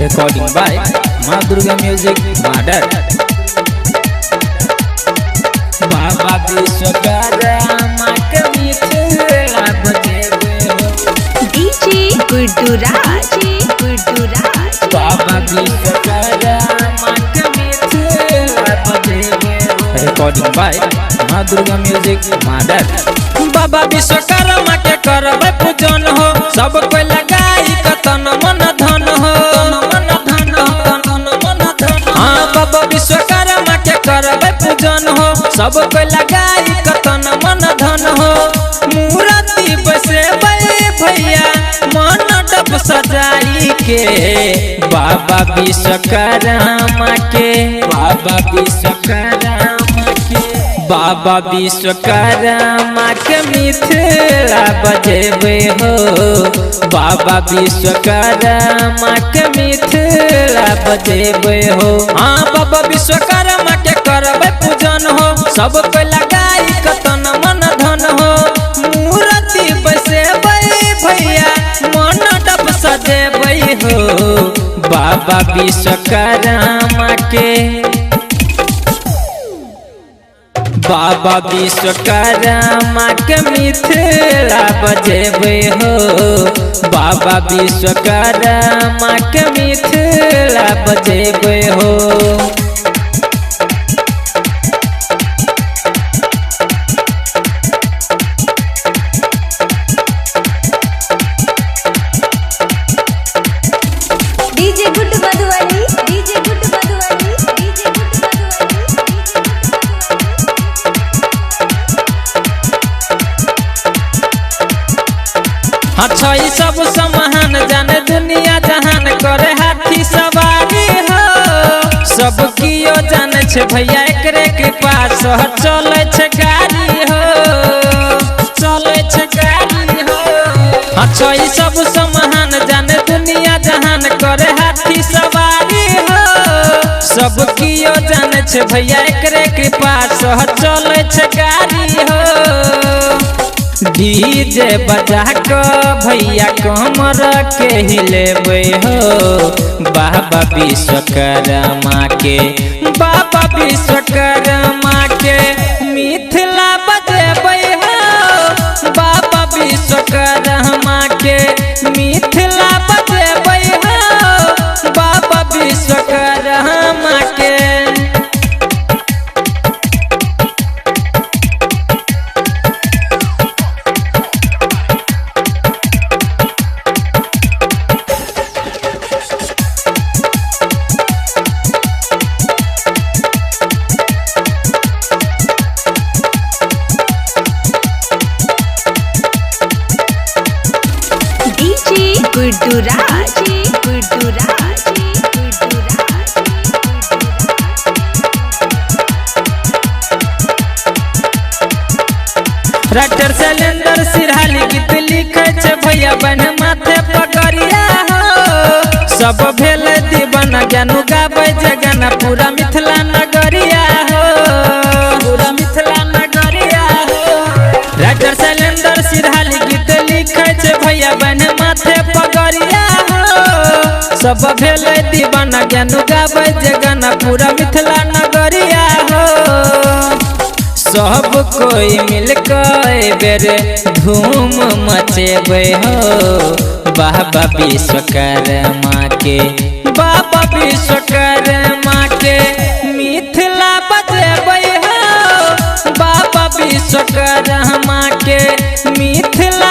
Recording by Maa Durga music Madar. Baba Vishwakarma के मिथिला बजेबै हो। DJ Guddu राज, गुड्डू राज। बाबा विश्वकर्मा के मिथिला बजेबै हो। Recording by Maa Durga music Madar. Baba Vishwakarma के करबै पूजन हो, सब कोई लगाई कतन मन धन हो। मन धन तन मन धन। हाँ बाबा विश्वकर्मा के करबै पूजन हो, सब कोई लगाई कतन मन धन हो। मूर्ति बसेबै भैया मन डब सजाई के, बाबा विश्वकर्मा के, बाबा विश्वकर्मा के, बाबा विश्वकर्मा के मिथिला बजेबै हो। बाबा विश्वकर्मा के मिथिला बजेबै हो। हाँ बाबा विश्वकर्मा के करबै पूजन हो, सब कोई लगाई कतन मन धन हो। मूर्ति बसेबै भैया मन डब सजेबै हो। बाबा विश्वकर्मा के, बाबा विश्वकर्मा के मिथिला बजेबै हो। बाबा विश्वकर्मा के मिथिला बजेबै हो। DJ Guddu Madhubani, DJ Guddu Madhubani, DJ Guddu Madhubani. अच्छा ई सब समाहन जाने दुनिया जहान करे हाथी सवारी हो। सब कियो जाने छे भैया एकरे कृपा से चले छे गाड़ी हो, चले छे गाड़ी हो। अच्छा ई सब समाहन जाने दुनिया जहान करे हाथी सवारी हो। सब कियो जाने छे भैया एकरे कृपा से चले छे गाड़ी हो। डीजे बजा क भैया कमर के हिलेबै हो। बाबा विश्वकर्मा के, बाबा विश्वकर्मा के मिथिला बजेबै हो। बाबा विश्वकर्मा के मिथिला बजेबै हो। बाबा विश्वकर्मा के। डीजे गुड्डू राज, गुड्डू राज, गुड्डू राज। राइटर शैलेंद्र सिरहाली गीत लिखे छे भैया बन माथे पकड़िया हो। सब भेल दीवाना ज्ञानू गाबै जे गाना पूरा मिथिला नगरिया हो, पूरा मिथिला नगरिया हो। राइटर शैलेंद्र सिरहाली गीत लिखे छे भैया बन माथे पकड़िया हो। सब भेल दीवाना ज्ञानू गाबै जे गाना पूरा मिथिला नगरिया हो। सब कोई मिलके बेर धूम मचेबै हो। बाबा विश्वकर्मा के, बाबा विश्वकर्मा के मिथिला बजेबै हो। बाबा विश्वकर्मा के मिथिला